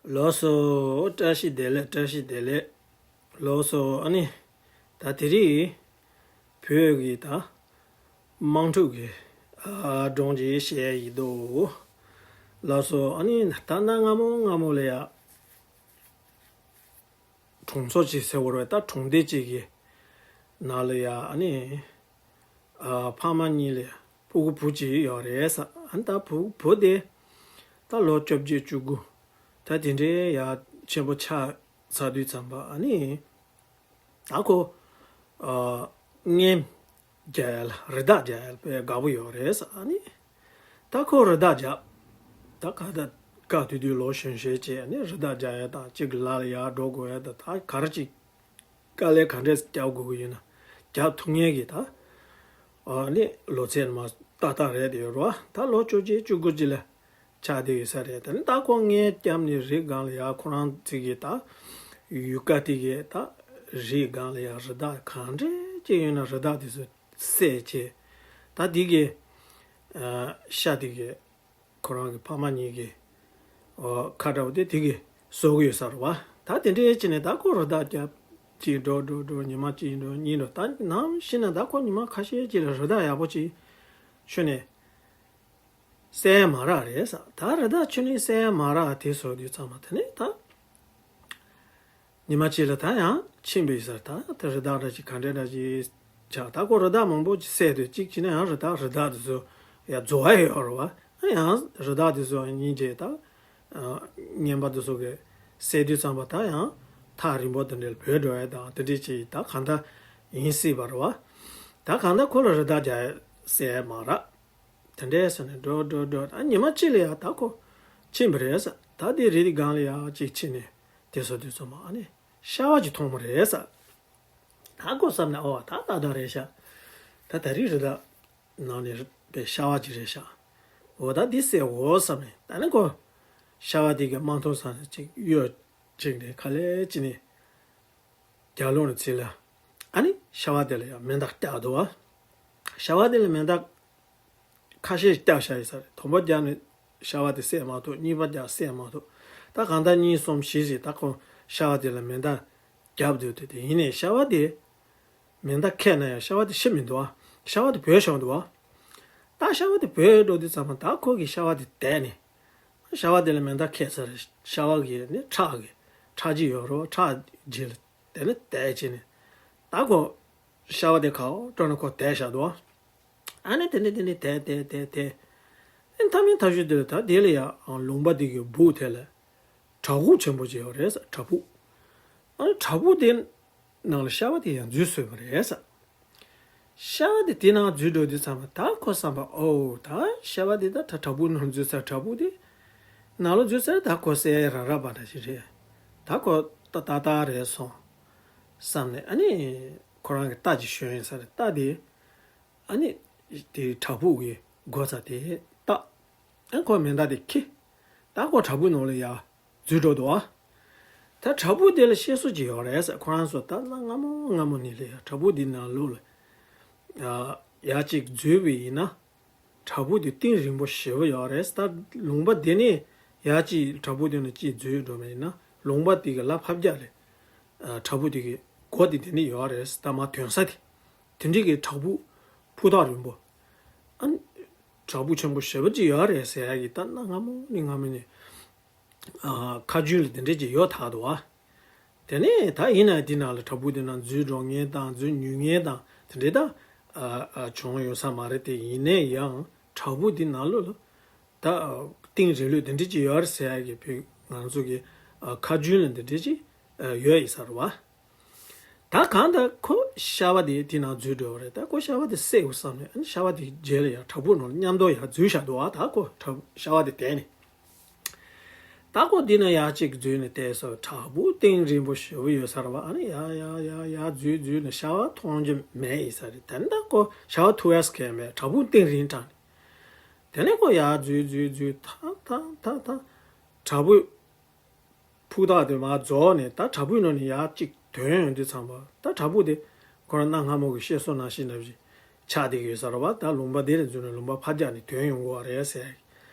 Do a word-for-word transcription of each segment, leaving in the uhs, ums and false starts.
ལགས་སོ། བཀྲ་ཤིས་བདེ་ལེགས། བཀྲ་ཤིས་བདེ་ལེགས། ལགས་སོ། ཨ་ནི། ད་དེ་རིང་བོད་ཀྱི་ད་དམངས་ཁྲོད་ཀྱི་ཨ་སྒྲུང་ཅིག་བཤད་ཡི་འདུག་ལགས་སོ། ཨ་ནི་ད་གནའ་སྔ་མོ་སྔ་མོ་ལ་ཡ། གྲོང་ཚོ་ཅིག་ཟེར་བ་རེད། ད་གྲོང་སྡེ་ཅིག་གི་ནང་ལ་ཡ། ཨ་ནི་ཨ་ཕ་མ་གཉིས་ལ་ཕྲུ་གུ་བུ་གཅིག་ཡོད་རེད་ས། ཨ་ནི་ད་བུ་བུ་དེ་ད་ལོ་བཅོ་བརྒྱད་བཅུ་དགུ་ད་དེ་འདྲའི་ཡ་ཆེན་པོ་ཆགས་ཚར་དུས་ཙམ་པ། ཨ་ནི་ད་ཁོ་ཨ་རྔན་རྒྱག་ཡ་ལ། རི་དྭགས་རྒྱག་ཡ་ལ་དཔེ་དགའ་པོ་ཡོད་རེད་ས། ཨ་ནི་ད་ཁོ་རི་དྭགས་རྒྱབ། ད་ག་ད་ག་དུས་དུས་ལོ་གཞོན་གཞོན་བྱས། ཨ་ནི་རི་དྭགས་རྒྱག་ཡ་དང་གཅིག་གི་ལ་ལ་ཡར་འགྲོ་དགོས་ཡ་དང་། ད་ག་རེ་ཅིག་དཀའ་ལས་ག་འདྲས་རྒྱག་དགོས་ཀྱི་ཡོད་ན་རྒྱག་ཐུབ་མཁན་གྱི་ད་ཨ་ནི་ལོ་ཚད་མ་ཏག་ཏག་རེད་དེ་ཡོད་རེད་བ། ད་ལོ་བཅོ་བརྒྱད་བཅུ་དགུ་ཅིག་ལ་ཆགས་བསྡད་ཡོད་ས་རེད། ད་ནི་ད་ཁོ་རྔན་བརྒྱབ་ནས་རི་སྒང་ལ་ཡར་ཁོ་རང་ཚོ་གི་ད་ཡུལ་ཀ་དེ་གི་ད་རི་སྒང་ལ་ཡར་རི་དྭགས་ག་འདྲས་ཅིག་ཡོད་ན་རི་དྭགས་དེ་ཚོ་བསད་བྱས། ད་དེ་གི་ཨ་ཤ་དེ་གི་ཁོ་རང་གི་ཕ་མ་གཉིས་ཀྱི་ཨོ་ཁ་འདྲ་བོ་དེ་དེ་གི་གསོ་གི་ཡོད་ས་རེད་བ། ད་དེ་འདྲའི་ཅིག་ནས་ད་ཁོ་རི་དྭགས་རྒྱབ་ཅིག་འགྲོ་འགྲོ་འགྲོ། ཉི་མ་གཅིག་འགྲོ་གཉིས་འགྲོ། ད་ནམ་ཞིག་ན་ད་ཁོ་ཉི་མ་ཁ་ཤས་ཅིག་ལ་རི་དྭགས་ཡག་པོ་ཅིག་ཁྱོན་ནས་བསད་མ་རག་རེད་ས། ད་རི་དྭགས་ཁྱོན་ནས་བསད་མ་རག་དེ་བཟོ་དུས་ཙམ་པ། དེ་ནས་ད་ཉི་མ་གཅིག་ལ་ད་ཡང་ཕྱིན་པའི་སར་ད་ད་རི་དྭགས་འདྲ་ཅིག་ག་འདྲ་འདྲ་ཅིག་ཆགས། ད་ཁོ་རི་དྭགས་མང་པོ་ཅིག་བསད་དུས་གཅིག་བྱས་ན་ཡང་རི་དྭགས་རི་དྭགས་དེ་ཚོ་ཡང་རྫོགས་ཡ་ཡོད་རེད་བ། ཡང་རི་དྭགས་དེ་ཚོ་ཡང་སྙིང་རྗེ། ད་ཨ་རྔན་པ་དེ་ཚོ་གི་བསད་དུས་ཙམ་པ་ད་ཡང་ཐག་རིང་པོ་དེ་འདྲ་ལ་བྲོས་འགྲོ་ཡ་དང་དེ་འདྲ་ཅིག་ད་གང་ལྟར་ཡིན་སྲིད་པ་རེད་བ། ད་གང་ལྟར་ཁོ་ལ་རི་དྭགས་རྒྱག་ཡ་བསད་མ་རག་དེ་འདྲས་སོང་ནས་འགྲོ་འགྲོ་འགྲོ། ད་ཉི་མ་གཅིག་ལ་ཡ་ད་ཁོ་ཕྱིན་པ་རེད་ས། ད་དེ་རི་དེ་སྒང་ལ་ཡ་ཅིག་ཕྱིན་ནས་དེ་བཟོ་དུས་ཙམ་པ་ཨ་ནི་ཤ་བ་ཅིག་མཐོང་བ་རེད་ས། ད་ཁོ་བསམ་ནས་ཨོ་ད་ད་ད་རེད་ཤག་ད་ད་རི་རི་དྭགས་ནང་ནས་པའི་ཤ་བ་ཅིག་རེད་ཤག་འོ་ད་འདི་བསད་འོ་བསམ་ནས། ད་ནི་ཁོ་ཤ་བ་དེ་གི་མ་མཐོང་ས་ནས་ཅིག་གཡོལ་ཅིག་ནས་ག་ལེ་ཅིག་ནས་རྒྱབ་ལོགས་ནས་ཚུར་ལ་ཨ་ནི་ཤ་བ་དེ་ལ་ཡང་མེ་མདའ་བརྒྱབ་འདུག་བ། ཤ་བ་དེ་ལ་མེ་མདའ་ཁ་ཤས་བརྒྱབ་བཞག་ཡོད་ས་རེད། དང་པོ་བརྒྱབ་ནས་ཤ་བ་དེ་བསད་མ་ཐུབ། གཉིས་པ་བརྒྱབ་བསད་མ་ཐུབ། ད་གང་ལྟར་གཉིས་གསུམ་བཞི་ཞིག་ད་ཁོ་ཤ་བ་དེ་ལ་མེ་མདའ་བརྒྱབ་འདུག་དེ་དེ་ཡིན་ནའི་ཤ་བ་དེ་མེ་མདའ་ཁད་ན་ཡང་ཤ་བ་དེ་ཤི་མི་འདུག་བ། ཤ་བ་དེ་བྲོས་ཤོར་འདུག་བ། ད་ཤ་བ་དེ་བྲོས་འགྲོ་དུས་ཙམ་པ་ད་ཁོ་གི་ཤ་བ་དེ་དེད་ནས། ཤ་བ་དེ་ལ་མེ་མདའ་ཁད་ས་རེད། ཤ་བ་གི་ནི་ཁྲག་གི་ཁྲག་རྗེས་ཡོད་རེད་བ། ཁྲག་རྗེས་ལ་དེ་ནི་དེད་བྱས་ནས་ད་ཁོ་ཤ་བ་དེ་ཁ་འོ་སྤྲོ་ན་ཁོ་དེད་བཞག་འདུག་བ། ཨ་ནི་དེ་ནས་དེ་ནས་དེད་དེད་དེད་དེད། ཨ་ནི་མཐའ་མའི་མཐའ་གཞུག་དེ་ལ་ད་དེ་ལ་ཡ་ལུང་པ་དེ་གི་སྦུག་དེ་ལ་བྲག་ཕུག་ཆེན་པོ་ཅིག་ཡོད་རེད་ས། བྲག་ཕུག་ཨ་ནི་བྲག་ཕུག་དེ་ནང་ལ་ཤ་བ་དེ་ཡང་འཛུལ་སོང་བ་རེད་ས། ཤ་བ་དེ་དེ་ནང་འཛུལ་འགྲོ་དུས་ཙམ་པ་ད་ཁོ་བསམ་པ་ཨོ་ད་ཤ་བ་དེ་ད་ད་བྲག་ཕུག་ནང་འཛུལ་ཚར། བྲག་ཕུག་དེ་ནང་ལ་འཛུལ་ཚར། ད་ཁོ་བསད་ར་ར་པ་འདྲ་ཞིག་རེད། ད་ཁོ་ད་ཏག་ཏག་རེད་སོང་བསམ་ནས་ཨ་ནི་ཁོ་རང་གི་རྟ་ཅིག་ཞོན་ཡིན་ས་རེད། རྟ་དེ་ཨ་ནི་དེ་བྲག་ཕུག་གི་སྒོ་རྩ་དེ་བཏགས། ཨ་ཁོ་མེ་མདའ་དེ་འཁྱེར། ད་ཁོ་བྲག་ཕུག་ནང་ལ་ཡར་འཛུལ་འགྲོ་འདུག་བ། ད་བྲག་ཕུག་དེ་ལ་བཤད་སྲོལ་ཅིག་ཡོད་རེད་ཟེར། ཁོ་རང་ཚོ་ད་གནའ་སྔ་མོ་སྔ་མོ་ནས་ལས་བྲག་ཕུག་འདི་ནང་ལོགས་ལ་ཡར་ཅིག་འཛུལ་བ་ཡིན་ན། བྲག་ཕུག་དེ་གཏིང་རིང་པོ་ཞེ་པོ་ཡོད་རེད། ད་ལུང་པ་དེ་ནས་ཡར་ཅིག་བྲག་ཕུག་དེ་ནས་ཅིག་འཛུལ་འགྲོ་བ་ཡིན་ན་ལུང་པ་དེ་གི་ལ་ཕར་རྒྱབ་ལ་བྲག་ཕུག་དེ་གི་སྒོ་དེ་དེ་ནས་ཡོད་རེད། ད་མར་ཐོན་ས་དེ་དེ་འདྲའི་གི་བྲག་ཕུག་ཕུ་ཐག་རིང་པོ། ཨ་ནི་བྲག་ཕུག་ཆེན་པོ་ཞེ་པོ་ཅིག་ཡོད་རེད་ཟེར་ཡ་གི་ད་གནའ་སྔ་མོ་ནས་སྔ་མོ་ནས། ཨ་ཁ་རྒྱུན་ལ་དེ་འདྲས་ཅིག་ཡོད་ད་འདུག་བ། དེ་ནས་ད་ཡིན་ན་དེ་ནང་ལ་བྲག་ཕུག་དེ་ནང་འཛུལ་འགྲོ་མཁན་དང་འཛུལ་ཉུལ་མཁན་དང་དེ་འདྲས་ད་ཨ་ཨ་བྱུང་ཡོད་ས་མ་རེད་དེ། ཡིན་ནའི་ཡང་བྲག་ཕུག་དེ་ནང་ལོགས་ལ་ད་གཏིང་རིང་ལོས་དེ་འདྲས་ཅིག་ཡོད་རེད་ཟེར་ཡ་གི་བོད་ང་ཚོ་གི་ཨ་ཁ་རྒྱུན་ལ་དེ་འདྲས་ཅིག་ཡོད་ཡིན་ས་རེད་བ། ད་གང་ལྟར་ཁོ་ཤ་བ་དེ་དེ་ནང་འཛུལ་འགྲོ་བ་རེད། ད་ཁོ་ཤ་བ་དེ་བསད་དགོས་བསམ་ནས་ཨ་ནི་ཤ་བ་དེ་རྗེས་ལ་ཡང་བྲག་ཕུག་ནང་ལ་མཉམ་དུ་ཡང་འཛུལ་བཞག་འདུག་བ། ད་ཁོ་བྲག་ཤ་བ་དེ་དེད་ནས། ད་ཁོ་འདི་ན་ཡར་ཅིག་འཛུལ་ནས་བལྟས་སོ། བྲག་ཕུག་གཏིང་རིང་པོ་ཞེ་པོ་ཡོད་ས་རེད་བ། ཨ་ནི་ཡར་ཡར་ཡར་ཡར་འཛུལ་འཛུལ་ནས་ཤ་བ་མཐོང་རྒྱུ་མེད་ཡིན་ས་རེད། ད་ནི་ད་ཁོ་ཤ་བ་ཐུག་ཡས་ཁེལ་མེད། བྲག་ཕུག་གཏིང་རིང་དྲགས་ནས། དེ་ནས་ཁོ་ཡར་འཛུལ་འཛུལ་འཛུལ་ད་ད་ད་ད་བྲག་ཕུག་ཕུ་ཐག་དེ་མར་རྫོགས་ནས་ད་བྲག་ཕུག་ནང་ནས་ཡར་ཅིག་ཐོན་ཡོང་དུས་ཙམ་པ་ད་བྲག་ཕུག་དེ་ཁོ་རང་གནའ་སྔ་མོ་གི་བཤད་སྲོལ་ནང་བཞིན་འདྲ་བཞིན་ཆགས་བསྡད་ཀྱི་ཡོད་ས་རེད་བ། ད་ལུང་པ་དེ་ནས་འཛུལ་ནས་ལུང་པ་ཕར་རྒྱག་ནས་ཐོན་ཡོང་གི་ཡོད་རེད་ཟེར།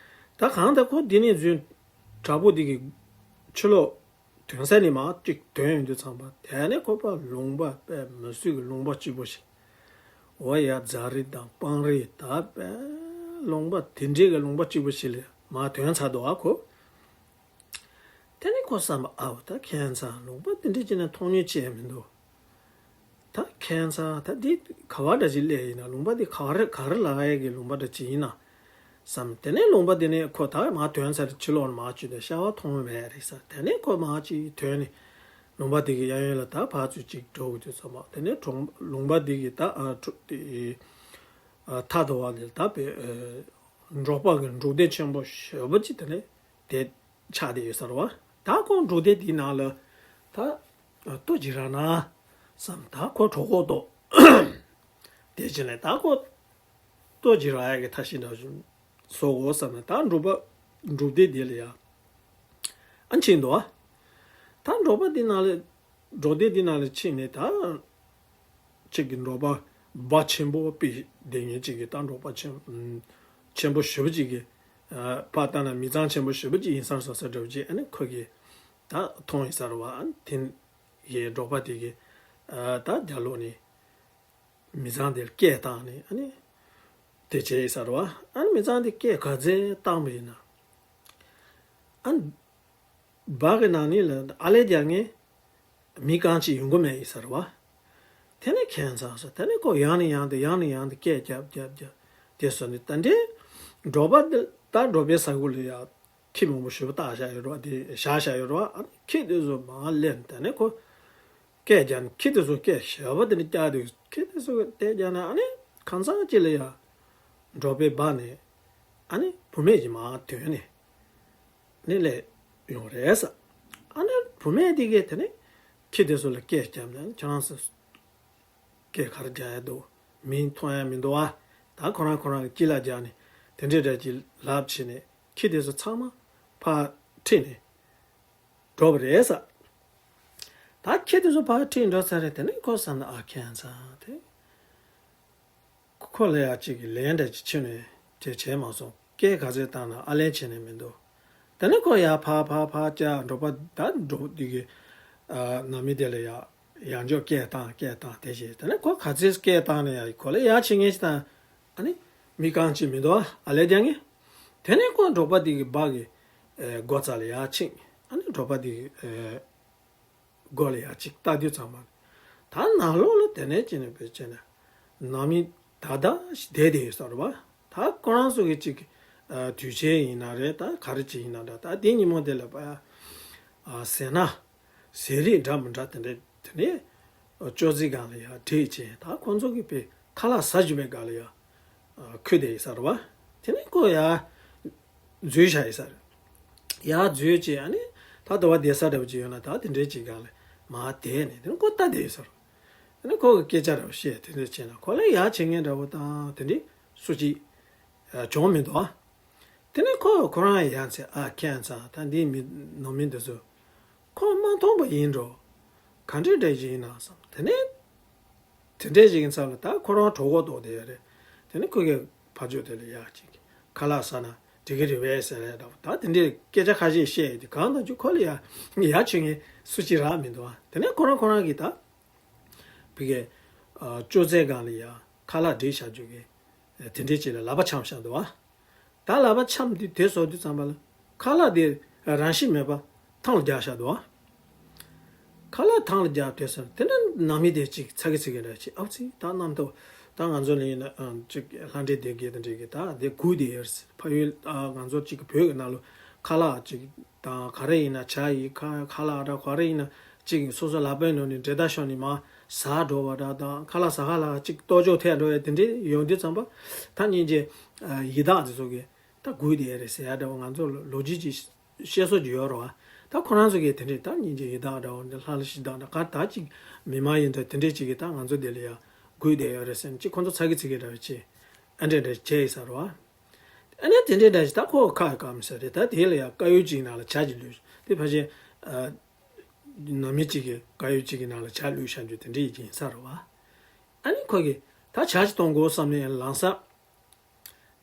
ད་གང་ལྟར་ཁོ་འདི་ནས་འཛུལ་བྲག་ཕུག་འདི་གི་ ཕྱི་ལོགས་ཐོན་ས་ནས་མར་གཅིག་ཐོན་ཡོང་དུས་ཙམ་པ་དེ་ནས་ཁོ་པ་ལུང་པ་དཔེ་མི་སྲིད་ཀྱི་ལུང་པ་སྐྱིད་པོ་ཞིག་འོ་ཡ་རྫ་རི་དང་སྤང་རི་ད་དཔེ་ལུང་པ་དེ་འདྲའི་གི་ལུང་པ་སྐྱིད་པོ་ཞིག་ལ་མར་ཐོན་ཚར་འདུག་ཨ་ཁོ། དེ་ནས་ཁོ་བསམ་པ་ཨའོ་ད་ཁྱད་མཚར་ལུང་པ་དེ་འདྲའི་ཅིག་ན་མཐོང་མྱོང་བྱས་མི་འདུག་ད་ཁྱད་མཚར་ད་འདི་ག་བ་འདྲ་ཅིག་སླེབས་ཡིན་ན་ལུང་པ་འདི་ག་རེ་ག་རེ་ལ་ཡ་གི་ལུང་པ་འདྲ་ཅིག་ཡིན་ན་བསམ། དེ་ནས་ལུང་པ་འདི་ནས་ཁོ་ད་མར་ཐོན་ཚར་ཕྱི་ལོགས་ནས་མར་བཅུག་དེ་ཤ་བ་མཐོང་མེད་རེད་ས། དེ་ནས་ཁོ་མར་ཅིག་ཐོན་ནས་ལུང་པ་འདི་གི་གཡས་གཡོན་ལ་ད་ཕར་ཚུར་ཅིག་འགྲོ་དགོས་དུས་ཙམ་པ་དེ་ནས་གྲོང་ལུང་པ་འདི་གི་ད་ཨ་གྲོ་དེ་ཨ་མཐའ་དུ་བ་ལས་ད་པའི་ཨ་འབྲོག་པ་གི་འབྲོག་སྡེ་ཆེན་པོ་ཞེ་པོ་ཅིག་དེ་ནས་དེ་ཆགས་བསྡད་ཡོད་ས་རེད་བ། ད་ཁོ་འབྲོག་སྡེ་དེའི་ནང་ལ་ད་ལྟོ་ཅིག་རག་ན་བསམ། ད་ཁོ་གྲོད་ཁོག་ལྟོགས། དེ་བྱས་ནས་ད་ཁོ་ལྟོ་ཅིག་རག་ཡ་གི་ཐབས་ཤེས་འདྲ་ཞིག་བཟོ་དགོས་བསམ་ནས་ད་འབྲོག་པ་འབྲོག་སྡེ་དེ་ལ་ཡ་ཨ་ཕྱིན་འདུག་བ། ད་འབྲོག་པ་དེ་ནང་ལ་འབྲོག་སྡེ་དེ་ནང་ལ་ཕྱིན་ནས་ད་ཅིག་གི་འབྲོག་པ་སྦ་ཆེན་པོ་དཔེ་བསྡད་མཁན་ཅིག་གི་ད་འབྲོག་པ་ཆེན་ཨུམ་ཆེན་པོ་ཞེ་པོ་ཅིག་གི་ཨ་ཕར་ལྟ་ན་མི་ཚང་ཆེན་པོ་ཞེ་པོ་ཅིག་ཡིན་ས་བཟོ་ས་འདྲ་བོ་ཅིག་ཨ་ནི་ཁོ་གིས་ད་མཐོང་ཡིན་ས་རེད་བ། ཨ་ནི་དེ་གི་འབྲོག་པ་དེ་གིས་ཨ་ད་རྒྱབ་ལོགས་ནས་མི་ཚང་དེར་སྐད་བཏང་ནས་ཨ་ནི་དེ་བྱས་ཡིན་ས་རེད་བ། ཨ་ནི་མི་ཚང་དེ་སྐད་ག་ཚད་བཏང་བ་ཡིན་ན་ཨ་ནི། སྦ་གི་ནང་ནས་ལ་ཨ་ལས་རྒྱག་མཁན་མི་རྐང་གཅིག་ཡོང་གི་མེད་ཡིན་ས་རེད་བ། དེ་ནས་ཁྱད་མཚར་ས་དེ་ནས་ཁོ་ཡང་ནས་ཡང་དུ་ཡང་ནས་ཡང་དུ་སྐད་རྒྱབ་རྒྱབ་རྒྱབ་དེ་སོང་ནས་ད་འདྲའི་འབྲོག་པ་འདི་ད་འབྲོག་པའི་ས་ཁུལ་ལ་ཡ་ཁྱི་མང་པོ་ཞེ་པོ་བཏགས་བཞག་ཡོད་རེད་བ། དེ་བཞག་བཞག་ཡོད་རེད་བ། ཨ་ནི་ཁྱི་དེ་ཚོ་མར་སླེབས་ནས་དེ་ནས་ཁོ་སྐད་རྒྱབ་ནས་ཁྱི་དེ་ཚོ་སྐད་ཞེ་པོ་དེ་འདྲ་རྒྱག་དུས་ཁྱི་དེ་ཚོ་སྐད་རྒྱབ་ནས་ཨ་ནི་གང་ཚང་གཅིག་ལ་ཡ་འབྲོག་པའི་སྦ་ནས་ཨ་ནི་བུད་མེད་ཅིག་མར་ཐོན་ནས། ནི་ལས་ཡོང་རེད་ས། ཨ་ནི་བུད་མེད་དེ་གས་དེ་ནི་ཁྱི་དེ་ཚོ་ལ་སྐད་བརྒྱབ་ནས་ཁྱེད་རང་ཚོ་སྐད་ག་རེ་རྒྱག་ཡ་འདུག་མི་མཐོང་ཡ་མི་འདུག་ཨ། ད་ཁོ་རང་ཁོ་རང་གི་སྐྱིད་ལ་རྒྱག་ནས་དེ་འདྲས་འདྲ་ཅིག་ལབ་བྱས་ནས་ཁྱི་དེ་ཚོ་ཚང་མ་ཕར་ཁྲིད་ནས་འགྲོ་བ་རེད་ས། ད་ཁྱི་དེ་ཚོ་ཕར་ཁྲིད་འགྲོ་ཚར་རེད། དེ་ནས་ཁོ་བསམ་ན་ཨ་ཁྱད་མཚར་དེ། ཁོ་ལ་ཡ་གཅིག་གི་ལན་འདྲ་ཅིག་ཁྱོན་ནས་དེ་བྱས་མ་སོང་། སྐད་ག་ཚོད་བཏང་ན་ཨ་ལན་བྱས་ནས་མི་འདུག་དེ་ནས་ཁོ་ཡར་ཕར་ཕར་ཕར་བཅར་འགྲོ་པ་ད་འགྲོ་འདི་གི་ནང་མི་དེ་ལ་ཡ་ཡང་འཇོག་སྐད་བཏང་སྐད་བཏང་དེ་བྱས། དེ་ནས་ཁོ་ག་ཚོད་སྐད་བཏང་ན་ཡ་ཁོ་ལ་ཡ་བྱེད་ངེས་ཤིག་དང་ཨ་ནི་མི་རྐང་གཅིག་མི་འདུག་ཨ། ཨ་ལན་རྒྱག་ངེས། དེ་ནས་ཁོ་འགྲོ་པ་འདི་གི་སྦ་གི་སྒོ་རྩ་ལ་ཡ་ཕྱིན། ཨ་ནི་འགྲོ་པ་འདི་གི་སྒོ་ལ་ཡ་གཅིག་ལྟ་དུས་ཙམ་པ། ད་ནང་ལོགས་ལ་དེ་ནས་ཅི་ནས་བེད་སྤྱད་ན་ནང་མི་ད་ལྟ་བསྡད་དེ་ཡོད་ས་རེད་བ། ད་ཁོ་རང་ཚོ་གི་གཅིག་ཨ་དུས་ཆེན་ཡིན་ན་རེད། ད་ག་རེ་ཅིག་ཡིན་ན་འདྲ། ད་དེ་ཉིན་མོ་དེ་ལ་པ་ཨ་ཟས་སྣ་ཟས་རིགས་འདྲ་མི་འདྲ་དེ་འདྲ་དེ་ནས་ཅོག་ཙེ་སྒང་ལ་ཡ་བསྒྲིགས་བྱས། ད་ཁོ་ཚོ་གི་པའི་ཁ་ལག་ཟ་བཅུག་པའི་སྒང་ལ་ཡ་ཁུར་དེ་ཡོད་ས་རེད་བ། དེ་ནས་ཁོ་ཡ་འཛུལ་བཞག་ཡོད་ས་རེད། ཡར་འཛུལ་བྱས་ཨ་ནི་ད་ལྟ་བ་བསྡད་ས་འདྲ་པོ་ཅིག་ཡོད་ན་ད་དེ་འདྲའི་ཅིག་སྒང་ལ་མར་བསྡད་ནས་དེ་ནས་ཁོ་ལྟ་བསྡད་ཡོད་ས་རེད། དེ་ནས་ཁོ་གི་སྐད་ཆ་འདྲ་པོ་བཤད། དེ་འདྲ་བྱས་ན་ཁོ་ལ་ཡ་བྱེད་མཁན་འདྲ་པོ་དང་དེ་འདྲའི་སུ་གཅིག་བྱུང་མི་འདུག་ཨ། དེ་ནས་ཁོ་ཁོ་རང་ཡང་ཚེ་ཨ་ཁྱད་མཚར་ད་འདིའི་མི་ནང་མི་འདི་ཚོ་ཁོ་མ་མཐོང་པ་ཡིན་འགྲོ། ག་འདྲའི་འདྲ་ཞིག་ཡིན་ན་བསམ། དེ་ནས་དེ་འདྲས་ཞིག་ཡིན་ཙང་ལ་ད་ཁོ་རང་གྲོད་ཁོག་ལྟོགས་བསྡད་ཡོད་རེད། དེ་ནས་ཁོ་གིས་ཕར་ཕྱོགས་དེ་ལ་ཡར་ཅིག་ཁ་ལག་ཟ་ན་འགྲིག་གི་རེད་པས་ཟེར་རེད། ད་དེ་འདྲས་སྐད་ཆ་ཁ་ཤས་བཤད་ཡོད་དུས་གང་ལྟར་ཅིག་ཁོ་ལ་ཡ་ཡ་བྱེད་མཁན་སུ་གཅིག་རག་མི་འདུག་ཨ། དེ་ནས་ཁོ་རང་ཁོ་རང་གིས་ད་བི་གའི་ཅོག་ཙེ་སྒང་ལ་ཡ་ཁ་ལག་སྒྲིག་བཞག་རྒྱུ་གི་དེ་འདྲས་ཅིག་ལ་ལག་པ་འཆང་བཞག་འདུག་ཨ། ད་ལག་པ་འཆང་དུས་དེ་བཟོ་དུས་ཙམ་པ་ལ་ཁ་ལག་དེ་རང་བཞིན་མེད་པ་ཐང་ལ་རྒྱག་བཞག་འདུག་ཨ། ཁ་ལག་ཐང་ལ་རྒྱབ་དུས་ཙམ་དེ་ནས་ནང་མི་དེ་ཅིག་ཚ་གི་ཚི་གི་འདྲ་ཅིག་ཨ་ཙི་ད་རྣམ་རྟོག་ད་ང་ཚོ་ལ་ཡིན་ན་ཨ་ཅིག་ལྷ་འདྲེ་དེ་གི་དེ་འདྲ་གི་ད་དེ་སྒུག་བསྡད་ཡོད་རེད། ཕ་ཡུལ་ཨ་ང་ཚོ་ཅིག་བོད་ཀྱི་ནང་ལ་ཁ་ལག་ཅིག་དང་ག་རེ་ཡིན་ན་ཇ་ཡི་ཁ་ཁ་ལག་འདྲ་ག་རེ་ཡིན་ན་ཅིག་སོ་སོ་ལག་པའི་ནང་ནས་འབྲས་རྟགས་ཤོར་ནས་མར་ཟ་འགྲོ་བ་འདྲ་དང་ཁ་ལག་ཟ་ཁ་ལག་ཅིག་ལྟོ་ཅོག་ཐལ་འགྲོ་བའི་དེ་འདྲ་ཡོང་དུས་ཙམ་པ་ད་སྙིང་རྗེ་ཡི་དྭགས་དེ་ཚོ་གི་ད་སྒུག་བསྡད་ཡོད་རེད་ཟེར་ཡ་འདྲ་བ་ང་ཚོ་ལོ་རྒྱུས་ཅིག་བཤད་སྲོལ་ཅིག་ཡོད་རེད་བ། ད་ཁོ་རང་ཚོ་གིས་དེ་འདྲས་ད་སྙིང་རྗེ་ཡི་དྭགས་འདྲ་བོ་འདི་ལྷ་ལ་ཤི་དྭགས་འདྲ་ག་ད་ཅིག་མི་མ་ཡིན་འདྲ་དེ་འདྲས་ཅིག་གིས་ད་ང་ཚོ་འདི་ལ་ཡ་སྒུག་བསྡད་ཡོད་རེད་ཟེར་ནས་ཅིག་ཁོ་ཚོ་ཚ་གི་ཚི་གི་འདྲ་བོ་ཅིག་ཨ་འདྲས་འདྲས་བྱས་ཡོད་ས་རེད་བ། ཨ་ནི་དེ་འདྲས་འདྲ་ཞིག་ད་ཁོ་ཁ་ཡི་ཀ་མི་ས་རེད། ད་དེ་ལ་ཡ་དཀར་ཡོལ་ཅིག་ནང་ལ་ཇ་ཅིག་བླུགས་དེ་ཕལ་ཆེར་ནང་མི་ཅིག་གིས་དཀར་ཡོལ་ཅིག་གི་ནང་ལ་ཇ་བླུགས་བཞག་རྒྱུ་དེ་འདྲས་ཡིན་ས་རེད་བ། ཨ་ནི་ཁོ་གིས་ད་ཇ་ཅིག་གཏོང་དགོས་བསམ་ནས་ལམ་སང་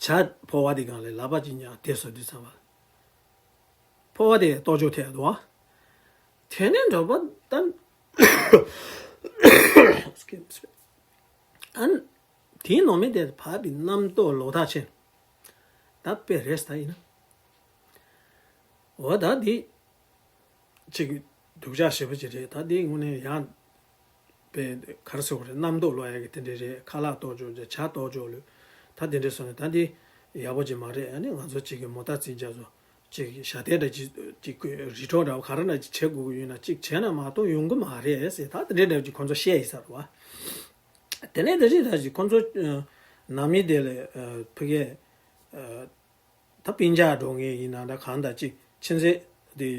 ཇ་ཕོར་བ་དེ་སྒང་ལ་ལག་པ་ཅིག་བརྙངས་དེ་བཟོ་དུས་ཙམ་པ། ཕོར་བ་དེ་ལྟོ་ཅོག་ཐལ་འདུག་བ། དེ་ནས་འགྲོ་བ་ད། Excuse me. ཨ་ནི་དེའི་ནང་མི་དེ་བབས་པའི་རྣམ་རྟོག་ལོག་ལྟ་ཆེ། ད་དཔེ་རེད་ད་ཡིན་ན། འོ་ད་འདི་ཅིག་སྡུག་ཅག་ཞེ་པོ་ཅིག་རེད། ད་འདི་དངོས་གནས་ཡང་དཔེ་ག་རེ་ཟེར་དགོས་རེད། རྣམ་རྟོག་ལོག་ཡ་གི་དེ་འདྲ་རེད། ཁ་ལག་གཏོར་འཇོག་བྱས། ཇ་གཏོར་འཇོག་ལོས། ད་དེ་འདྲ་སོང་ནས་ད་འདི་ཡག་པོ་ཅིག་མ་རེད། ཨ་ནི་ང་ཚོ་ཅིག་གི་མོ་ཊ་རྩིས་རྒྱག་ཚོ་ཅིག་ཞབས་བརྟན་འདྲ་ཅིག་ཅིག་རི་ཁྲོད་འདྲ་བོ་ག་རེ་འདྲ་ཅིག་བྱེད་དགོས་ཀྱི་ཡོད་ན་ཅིག་བྱས་ན་མ་གཏོགས་ཡོང་གི་མ་རེད་ཟེར། ད་དེ་འདྲ་འདྲ་ཅིག་ཁོང་ཚོ་བཤད་ཡིན་ས་རེད་བ། དེ་ནས་དེ་རིང་ད་ཅིག་ཁོང་ཚོ་ནང་མི་དེ་ལ་ཕ་གིའི་ད་སྤུན་ཀྱག་འགྲོ་མཁན་ཡིན་ན་འདྲ་གང་ལྟར་ཅིག་ཕྱི་ཚེ་དེ་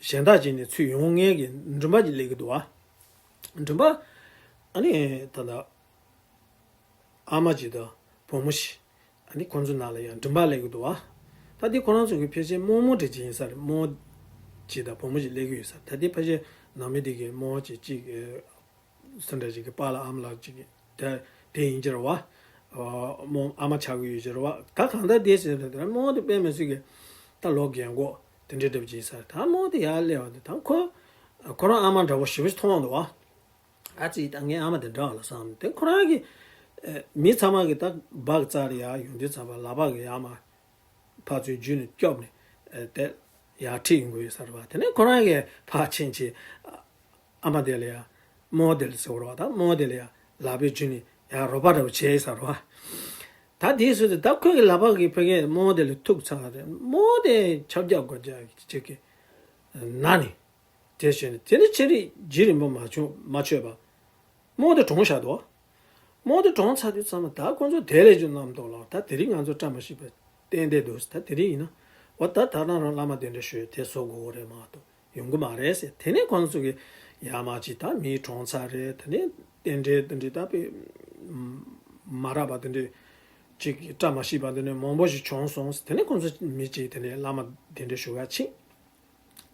གཞན་དག་ཅིག་ནས་ཚུར་ཡོང་མཁན་གྱི་མགྲོན་པོ་ཅིག་སླེབས་ཀྱི་འདུག་བ། མགྲོན་པོ་ཨ་ནི་ད་ལྟ་ཨ་མ་ཅིག་དང་བུ་མོ་ཞིག་ཨ་ནི་ཁོང་ཚོ་ནང་ལ་ཡང་མགྲོན་པོ་སླེབས་ཀྱི་འདུག་བ། ད་དེ་ཁོ་རང་ཚོ་གི་ཕལ་ཆེར་རྨོ་མོ་འདྲ་ཅིག་ཡིན་ས་རེད། རྨོ་ཅིག་དང་བུ་མོ་ཅིག་སླེབས་ཀྱི་ཡོད་ས་རེད། ད་དེ་ཕལ་ཆེར་ནང་མི་དེ་གི་རྨོ་ཅིག་ཅིག་སུ་འདྲ་ཅིག་གི་པཱ་ལགས་ཨ་མ་ལགས་ཅིག་གི་དེ་དེ་ཡིན་གྱི་རེད་བ། རྨོ་ཨ་མ་ཆགས་ཀྱི་ཡོད་ཀྱི་རེད་བ། ད་གང་ལྟར་དེ་ཟེར་ན་ད་རྨོ་དེ་དཔེ་མི་སྲིད་ཀྱི་ད་ལོ་རྒན་གོག་དེ་འདྲའི་འདྲ་པོ་ཅིག་ཡིན་ས་རེད། ད་རྨོ་དེ་ཡར་སླེབས་པ་དེ་ད་ཁོ་ཁོ་རང་ཨ་མ་འདྲ་བོ་ཞེ་པོ་ཞིག་མཐོང་འདུག་བ། ཨ་ཙི། ད་ངའི་ཨ་མ་དེ་འདྲ་བ་ལ་བསམ་དེ་ཁོ་རང་གི་ཨེ་མི་ཚང་མ་གི་ད་སྦག་རྩ་རེ་ཡར་ཡོང་དུས་ཙམ་པ་ལག་པ་གི་ཡར་མར་ཕར་ཚུར་འཇུས་ནས་སྐྱོབ་ནས་ཨེ་དེ་ཡར་ཁྲིད་ཡོང་གི་ཡོད་ས་རེད་བ། དེ་ནས་ཁོ་རང་གི་ཕར་ཕྱིན་ཆད་ཨ་མ་དེ་ལ་ཡ་རྨོ་དེ་ལ་ཟེར་བ་རེད་བ། ད་རྨོ་དེ་ལ་ཡ་ལག་པས་འཇུས་ནས་ཡར་རོགས་པ་འདྲ་བོ་བྱས་ཡོད་ས་རེད་བ། ད་དེའི་ཚུལ་དུ་ད་ཁོས་གི་ལག་པ་གི་ཕ་གིའི་རྨོ་དེ་ལ་ཐུག་ཚར་རེད། རྨོ་དེ་ཆབ་རྒྱག་སྒོ་རྒྱག་ཅིག་གི་ན་ནས། དེ་བྱས་ནས་དེ་ནས་ཕྱིར་རྗེས་རིང་པོ་མ་བྱུང་མ་ཆོད་པ། རྨོ་དེ་གྲོངས་བཞག་འདུག། རྨོ་དེ་གྲོངས་ཚར་དུས་ཙམ་པ་ད་ཁོང་ཚོ་དེ་ལས་ཀྱང་རྣམ་རྟོག་ལངས། ད་དེ་རིང་ང་ཚོ་བཀྲ་མ་ཤིས་པ་ཏན་ཏན་འདུག། ད་དེ་རིང་ཡིན་ན་འོ་ད་ད་རང་རང་བླ་མ་གདན་འདྲེན་ཞུས་དེ་བཟོ་དགོས་རེད་མ་གཏོགས་ཡོང་གི་མ་རེད་ཟེར། དེ་ནས་ཁོང་ཚོ་གི་ཡར་མར་ཅིག་ད་མི་གྲོངས་ཚར་རེད། དེ་ནས་རྟེན་འབྲེལ་དེ་འདྲའི་ད་དཔེ་མ་རག་པ་དེ་འདྲའི་ཅིག་བཀྲ་མ་ཤིས་པ་དེ་འདྲའི་མང་པོ་ཞིག་བྱུང་སོང་། དེ་ནས་ཁོང་ཚོ་མི་གཅིག་དེ་ནས་བླ་མ་གདན་འདྲེན་ཞུ་ག་ཕྱིན།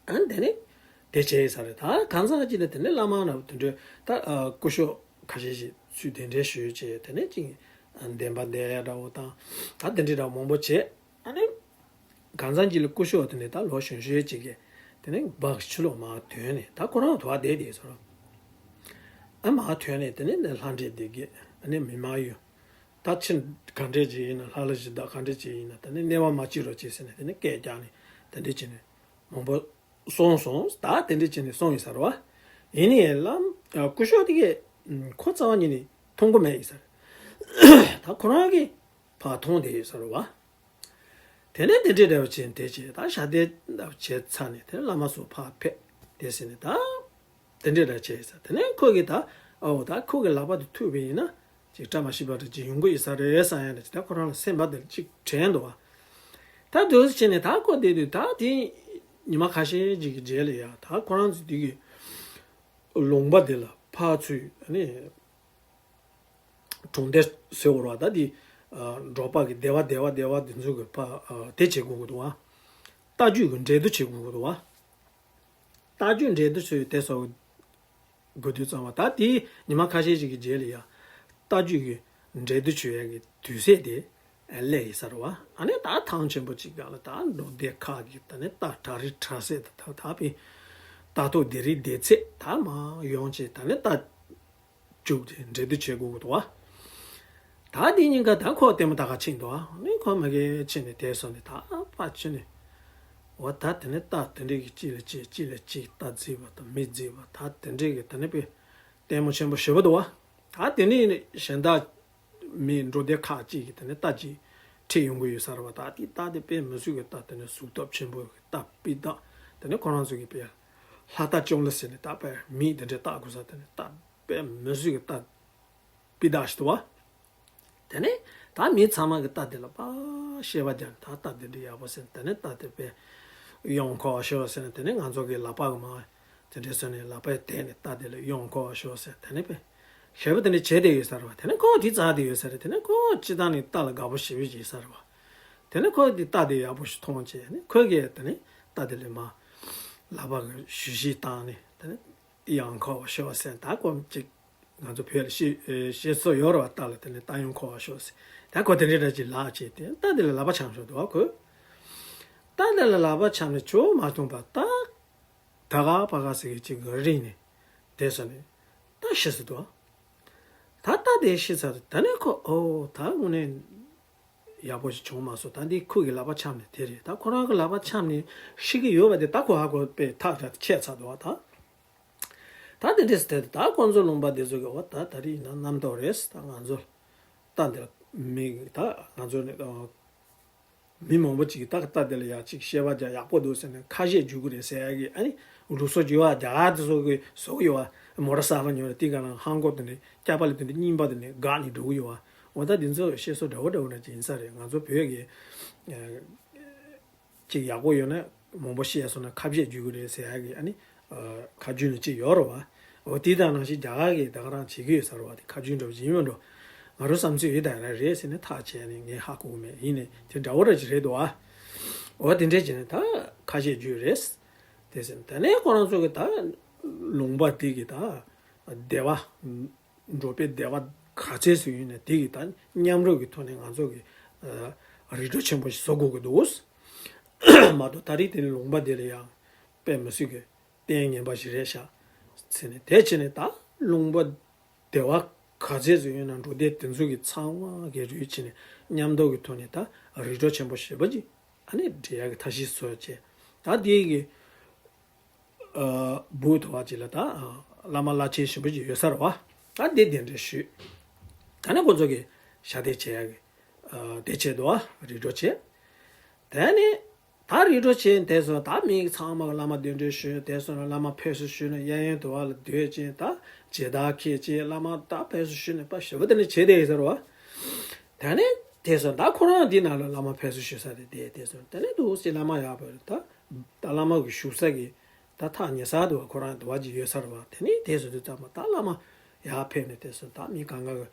ཨ་ནི་དེ་ནས་དེ་བྱས་ས་རེད། ད་གང་ཟག་གཅིག་ནས་དེ་ནས་བླ་མ་ན་དེ་འདྲའི་ད་སྐུ་ཞབས་ཁ་ཤས་ཤིག་ཚུར་གདན་འདྲེན་ཞུས་བྱས། དེ་ནས་ཅིག་བདེན་པ་བདེན་ཡ་འདྲ་བོ་དང་ད་དེ་འདྲའི་འདྲ་མང་པོ་བྱས། ཨ་ནི་གང་ཟག་གཅིག་ལ་སྐུ་ཞབས་དེ་ནས་ད་ལོ་གཞོན་ཤོས་ཅིག་གིས་དེ་ནས་སྦག་ཕྱི་ལོགས་མར་ཐོན་ནས། ད་ཁོ་རང་དུ་བ་བསྡད་བསྡད་ས་རེད། ཨ་མར་ཐོན་ནས་དེ་ནས་ལྷ་འདྲེ་སྡེ་བརྒྱད། ཨ་ནི་མི་མ་ཡིན། ད་ཕྱིར་ག་འདྲས་ཅིག་ཡིན་ན། ལྷ་ལ་གཞི་བདག་ག་འདྲས་ཅིག་ཡིན་ན། ད་ནི་གནས་པ་མ་སྐྱེ་རོགས་བྱེད་ཟེར་ནས་དེ་ནས་སྐད་རྒྱག་ནས་དེ་འདྲས་བྱས་ནས་མང་པོ་གསུངས་སོང་། ད་དེ་འདྲས་བྱས་ནས་གསུངས་ཡིན་ས་རེད་བ། ཡིན་ནའི་ལམ་སྐུ་ཞབས་དེ་གས་ཁོ་རྩ་བ་ཉིད་ནས་མཐོང་གི་མེད་ཡིན་ས་རེད། ད་ཁོ་རང་གིས་ཕར་མཐོང་བསྡད་ཡོད་ས་རེད་བ། དེ་ནས་དེ་འདྲས་འདྲ་བ་བྱས་དེ་བྱས་ད་ཞབས་བརྟན་འདྲ་བ་བྱས་ཚར་ནས་དེ་ནས་བླ་མ་ཚོ་ཕར་ཕེབས་དེ་ཟེར་ནས་ད་དེ་འདྲས་འདྲ་བྱས་ས། དེ་ནས་ཁོ་གིས་ད་ཨོ་ད་ཁོ་གི་ལག་པ་དེ་ཐུག་པ་ཡིན་ན་ཅིག་བཀྲ་མ་ཤིས་པ་འདྲ་ཅིག་ཡོང་གི་ཡོད་ས་རེད་བསམ་ཡ་འདྲ་ཅིག་ད་ཁོ་རང་ལ་སེམས་པ་དེ་ཅིག་དྲན་འདུག་བ། ད་དེ་བྱས་ནས་ད་ཁོ་བསྡད་དུས་ད་དེ་ཉི་མ་ཁ་ཤས་ཅིག་གི་རྗེས་ལ་ཡ་ད་ཁོ་རང་ཚོ་དེ་གི་ལུང་པ་དེ་ལ་ཕར་ཚུར་ཨ་ནི། གྲོང་སྡེ་ཟེར་བ་རེད་བ། ད་འདི་འབྲོག་པ་གི་སྡེ་བ་སྡེ་བ་སྡེ་བ་འདི་ཚོ་གི་ཕ་དེ་བྱེད་དགོས་ཀྱི་འདུག་བ། རྟ་རྒྱུད་ཀྱི་འགྲན་བསྡུར་བྱེད་དགོས་ཀྱི་འདུག་བ། རྟ་རྒྱུད་འགྲན་བསྡུར་བྱེད་དེ་སོགས་དགོས་དུས་ཙམ་པ། ད་དེ་ཉི་མ་ཁ་ཤས་ཤིག་གི་རྗེས་ལ་ཡ་རྟ་རྒྱུད་ཀྱི་འགྲན་བསྡུར་བྱེད་ཡ་གི་དུས་ཚོད་དེ་སླེབས་ཡིན་ས་རེད་བ། ཨ་ནི་ད་ཐང་ཆེན་པོ་གཅིག་སྒང་ལ་ད་འབྲོག་སྡེ་ཁག་གི་ད་ནི་རྟ་གྲ་རི་གྲ་སེ་ད་ད་ད་པའི་རྟ་ཐོག་སྡེ་རིགས་སྡེ་ཚན་ད་མར་ཡོང་བྱས་ད་ནི་རྟ་བཅུག་སྟེ་འགྲན་བསྡུར་བྱེད་དགོས་ཀྱི་འདུག་བ། ད་འདི་གཉིས་ཀ་ད་ཁོ་ལྟད་མོ་ལྟ་ག་ཕྱིན་འདུག་བ། ཨ་ནི་ཁོ་མ་གིར་ཕྱིན་ནས་དེར་སོང་ནས་ད་ཕར་ཕྱིན་ནས། འོ་ད་དེ་ནས་རྟ་དེ་འདྲས་ཀྱི་གཅིག་ལ་གཅིག་གཅིག་ལ་གཅིག་རྟ་རྩིས་པ་དང་མི་རྩིས་པ་ད་དེ་འདྲས་ཀྱི་ད་ནི་དཔེ་ལྟད་མོ་ཆེན་པོ་ཞེ་པོ་འདུག་བ། ད་དེ་ནས་གཞན་དག་མི་འབྲོག་སྡེ་ཁག་ཅིག་གིས་དེ་ནས་རྟ་ཅིག་ཁྲིད་ཡོང་གི་ཡོད་ས་རེད་བ། ད་དེ་རྟ་དེ་དཔེ་མི་སྲིད་ཀྱི་རྟ་དེ་ནས་གཟུགས་སྟོབས་ཆེན་པོ་གི་རྟ་སྤུས་དག་དེ་ནས་ཁོ་རང་ཚོ་གི་དཔེ་ལྷ་རྟ་ཅོང་ལི་ཟེར་ནས་ད་དཔེ་མིས་དེ་འདྲས་བཏགས་དགོས་ས་དེ་ནས་རྟ་དཔེ་མི་སྲིད་ཀྱི་རྟ་སྤུས་དག་ཞིག་འདུག་བ། དེ་ནས་ད་མི་ཚང་མ་གི་རྟ་དེ་ལ་ཕར་བཤད་པ་རྒྱག་ནས་ད་རྟ་དེ་འདྲ་ཡག་པོ་ཟེར་ནས་དེ་ནས་རྟ་དེ་དཔེ་གཡོག་འཁོར་བ་ཞེས་པ་ཟེར་ནས་དེ་ནས་ང་ཚོ་གི་ལག་པ་གི་མར་དེ་འདྲས་བཟོས་ནས་ལག་པས་དེད་ནས་རྟ་དེ་ལ་གཡོག་འཁོར་བ་ཞེས་པ་ཟེར་དེ་ནས་དཔེ་ཞེ་པོ་དེ་འདྲ་བྱས་བསྡད་ཡོད་ས་རེད་བ། དེ་ནས་ཁོ་དེ་བཙལ་བསྡད་ཡོད་ས་རེད། དེ་ནས་ཁོ་སྤྱིར་བཏང་ནས་རྟ་ལ་དགའ་པོ་ཞེ་པོ་ཅིག་ཡོད་ས་རེད་བ། དེ་ནས་ཁོ་དེ་རྟ་དེ་ཡག་པོ་ཞིག་མཐོང་བྱས་ནས་ཁོ་གིས་དེ་ནས་རྟ་དེ་ལ་མར་ལག་པ་གི་གཞུ་བཞེས་བཏང་ནས་དེ་ནས། གཡོག་འཁོར་བ་ཞེས་པ་ཟེར་ད་ཁོ་ཅིག་ང་ཚོ་བོད་ལ་བཤད་བཤད་སྲོལ་ཡོད་རེད་བ། རྟ་ལ་དེ་ནས་རྟ་གཡོག་འཁོར་བ་ཞེས་པ་ཟེར། ད་ཁོ་དེ་འདྲའི་འདྲ་ཅིག་ལག་བྱས་ཏེ་རྟ་དེ་ལ་ལག་པ་འཆང་ཞོར་འདུག་བ་ཁོས། རྟ་དེ་ལ་ལག་པ་འཆང་ནས་ཇོ་བོ་མ་གཏོང་པ་ད་ ད་ག་པ་ག་ཟེར་གི་ཅིག་གི་རིང་ནས་དེ་སོང་ནས་ད་ཤི་སོང་འདུག། ད་ལྟ་དེ་ཤི་ཚར། ད་ནས་ཁོ་ཨོ་ད་དངོས་གནས་ཡག་པོ་ཞིག་བྱུང་མ་སོང་། ད་འདི་ཁོ་གི་ལག་པ་འཆམ་ནས་དེ་རེད། ད་ཁོ་རང་གི་ལག་པ་འཆམ་ནས་ཤི་གི་ཡོད་པ་དེ་ད་ཁོ་ཧ་གོ་པས་ཐག་ཆད་ཚར་འདུག་བ། ད་ད་དེ་འདྲས་དེ་ད་ཁོང་ཚོ་ལུང་པ་དེ་ཚོ་གི་འོ་ད་ད་རེས་ཡིན་ན་རྣམ་རྟོག་རེད། ད་ང་ཚོ་ད་འདི་ལ་མི་ད་ང་ཚོ་ནི་ཨ། མི་མང་པོ་ཅིག་གིས་ད་ལྟ་དེ་ལ་ཡ་ཅིག་བཤད་པ་རྒྱག་ཡག་པོ་འདུག་ཟེར་ནས་ཁ་ཤས་རྒྱུག་གི་རེད་ཟེར་ཡ་གི། ཨ་ནི་ལུགས་སྲོལ་རྒྱུག་པ་རྒྱག་དེ་ཚོ་གི་བཟོ་གི་ཡོད་པ། མོ་ཊ་གསར་པ་ཉོས་ནས་དེ་ག་ནང་ཧང་གོ་དེ་འདྲ་སྐྱག་པ་ལ་དེ་འདྲ་རྙིང་པ་དེ་འདྲ་བཀག་ནས་འགྲོ་གི་ཡོད་པ། འོ་ད་དེ་ཚོ་བཤད་སྲོལ་འདྲ་བོ་འདྲ་བོ་འདྲ་ཅིག་ཡིན་ས་རེད། ང་ཚོ་བོད་ཀྱི་ཅིག་ཡག་པོ་ཡོད་ན་མང་པོ་བཤད་སོང་ན་ཁ་བཤད་རྒྱུག་གི་རེད་ཟེར་ཡ་གི། ཨ་ནི་ཁ་རྒྱུན་ནས་ཅིག་ཡོད་རེད་བ། འོ་དེ་དང་ནང་བཞིན་རྒྱ་གར་གྱིས་ད་ག་རང་བྱེད་ཀྱི་ཡོད་ས་རེད་བ། དེ་ཁ་རྒྱུན་འདྲ་བོ་ཅིག་ཡིན་མིན་འགྲོ། ང་རང་བསམ་ཚུལ་ཡིན་ད་ར་རེད་ཟེར་ནས་ཐག་བཅད་ནས་ངས་ཧ་གོ་གི་མེད། ཡིན་ནའི་དེ་འདྲ་བོ་ར་ཅིག་རེད་འདུག་ཨ། འོ་དེ་འདྲས་བྱས་ནས་ད་ཁ་ཤས་རྒྱུས་རེད། དེ་ཟེར་ནས་ད་ནས་ཁོ་རང་ཚོ་གི་ད་ལུང་པ་དེ་གི་ད་སྡེ་བ་འབྲོག་པའི་སྡེ་བ་ག་ཚད་ཟིག་ཡིན་ནའི་དེ་གི་ད་མཉམ་རུབ་ཀྱི་ཐོག་ནས་ང་ཚོ་གི་རི་ཁྲོད་ཆེན་པོ་ཞིག་བཟོ་དགོས་ཀྱི་འདུག། མ་གཏོགས་ད་རེས་དེ་ནས་ལུང་པ་དེ་ལ་ཡང་དཔེ་མི་སྲིད་ཀྱི་ལྟས་ངན་པ་ཞིག་རེད་ཤག་ཟེར་ནས། དེ་བྱས་ནས་ད་ལུང་པ་སྡེ་བ་ག་ཚད་ཙམ་ཡོད་ན་འབྲོག་སྡེ་དེ་ཚོ་གི་ཚང་མ་གི་རུབ་བྱས་ནས་མཉམ་འདོགས་ཀྱི་ཐོག་ནས་ད་རི་ཁྲོད་ཆེན་པོ་ཞེ་པོ་ཅིག་ཨ་ནི་སྒྲིག་ཡག་གི་ཐབས་ཤེས་བཟོས་བྱས། ད་དེ་གི་ཨ་སྦུག་དུ་བ་ཅིག་ལ་ད་ཨ་བླ་མ་བླ་ཆེན་ཞེ་པོ་ཅིག་ཡོད་ས་རེད་བ། ད་དེ་གདན་འདྲེན་ཞུས། ད་ནི་ཁོ་ཚོ་གི་ཞབས་བརྟན་བྱེད་ཡག་གི་ཨ་དེ་བྱས་འདུག་བ། རི་ཁྲོད་བྱས། དེ་ནས་ད་རི་ཁྲོད་བྱས་དེ་སོང་ད་མི་ཚང་མ་གི་བླ་མ་གདན་འདྲེན་ཞུས། དེ་སོང་ན་བླ་མ་ཕེབས་བསུ་ཞུས་ནས་གཡས་གཡོན་དུ་བ་ལ་སྡོད་ཅིང་ད་མཇལ་དར་འཁྱེར་ཅིང་བླ་མ་ད་ཕེབས་བསུ་ཞུས་ནས་པ་ཞེ་པོ་དེ་ནས་བྱས་དེ་ཡིན་ས་རེད་བ། དེ་ནས་དེ་སོང་ད་ཁོ་རང་འདི་ནང་ལ་བླ་མ་ཕེབས་བསུ་ཞུ་ས་དེ་དེ་དེ་སོང་དེ་ནས་འདུག་སེ་བླ་མ་ཡག་པོ་ད་ད་བླ་མ་གི་བཞུགས་ས་གི་ད་ཐག་ཉེ་ས་དུ་བ་ཁོ་རང་དུ་བ་ཅིག་ཡོད་ས་རེད་བ། དེ་ནས་དེ་སོང་དུས་ཙམ་པ་ད་བླ་མ་ཡར་ཕེབས་ནས་དེ་སོང་ད་མི་གང་ག་གི་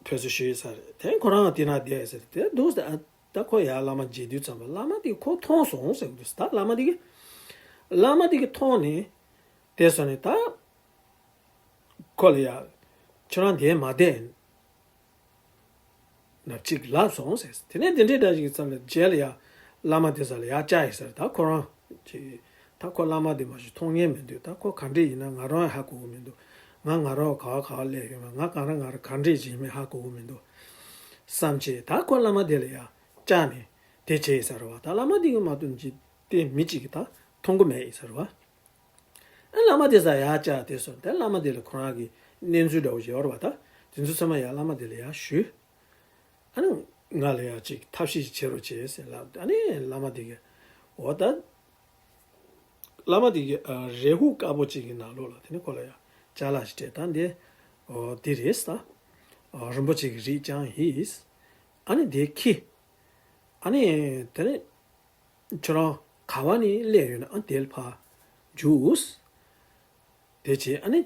ཕེབས་བསུ་ཞུས་ས་རེད། དེ་ཁོ་རང་དེ་ན་བསྡད་ཟེར་དེ་འདུག་ཟེར། ད་ཁོ་ཡར་བླ་མ་མཇལ་དུས་ཙམ་པ་བླ་མ་དེ་ཁོ་མཐོང་སོང་ཟེར་གི་འདུག་ཟེར། ད་བླ་མ་དེ་གི་བླ་མ་དེ་གི་མཐོང་ནས་དེ་སོང་ནས་ད་ཁོ་ལ་ཡ་ཁྱོད་རང་དེ་མ་བསྡད་ནབ་ཅིག་ལབ་སོང་ཟེར། དེ་ནས་དེ་འདྲའི་འདྲ་ཞིག་ཙམ་ལ་རྗེས་ལ་ཡ་བླ་མ་དེ་ས་ལ་ཡ་བཅར་ཡིན་ཟེར། ད་ཁོ་རང་ཅིག་ད་ཁོ་བླ་མ་དེ་མ་གཞི་མཐོང་མཁན་མི་འདུག། ད་ཁོ་ག་འདྲས་ཡིན་ན་ང་རང་ཧ་གོ་གི་མི་འདུག། ང་ང་རང་ག་བ་ག་བ་སླེབས་ཡོད་མེད་ང་ག་རང་ང་རང་ག་འདྲས་ཅིག་ཡིན་མིན་ཧ་གོ་གི་མི་འདུག་བསམ་བྱས་ད་ཁོ་བླ་མ་དེ་ལ་ཡ་བཅར་ནས་དེ་བྱས་ཡིན་ཟེར་བ། ད་བླ་མ་དེ་གི་མ་གཏོགས་ཅིག་དེ་མི་གཅིག་གིས་ད་མཐོང་གི་མེད་ཡིན་ཟེར་བ། ཨ་བླ་མ་དེ་ས་ཡར་བཅར་དེ་སོང་དེ་བླ་མ་དེ་ལ་ཁོ་རང་གི་གནས་ཚུལ་འདྲ་བོ་ཞིག་ཡོད་རེད་བ། ད་དེ་ཚོ་ཚང་མ་ཡར་བླ་མ་དེ་ལ་ཡར་ཞུས། ཨ་ནི་ང་ལ་ཡང་ཅིག་ཐབས་ཤེས་ཤིག་བྱེད་རོགས་བྱེད་ཟེར་ལབ། ཨ་ནི་བླ་མ་དེ་གིས་འོ་ད་བླ་མ་དེ་གིས་ཨ་རས་ཧུ་དཀར་པོ་ཅིག་གི་ནང་ལོགས་ལ་དེ་ནི་ཁོ་ལ་ཡང་ཅ་ལག་ཞིག་སྤྲད། ད་འདི་འོ་འདི་རེད་ཟེར། ཨ་རིན་པོ་ཆེ་གི་རིགས་ཀྱང་ཡིན། ཨ་ནི་དེ་ཁྱེར། ཨ་ནི་དེ་ནི་ཁྱོད་རང་ག་བ་ནས་སླེབས་ཡོད་ན་ཨ་དེ་ལ་ཕར་རྒྱུགས། དེ་བྱས་ཨ་ནི་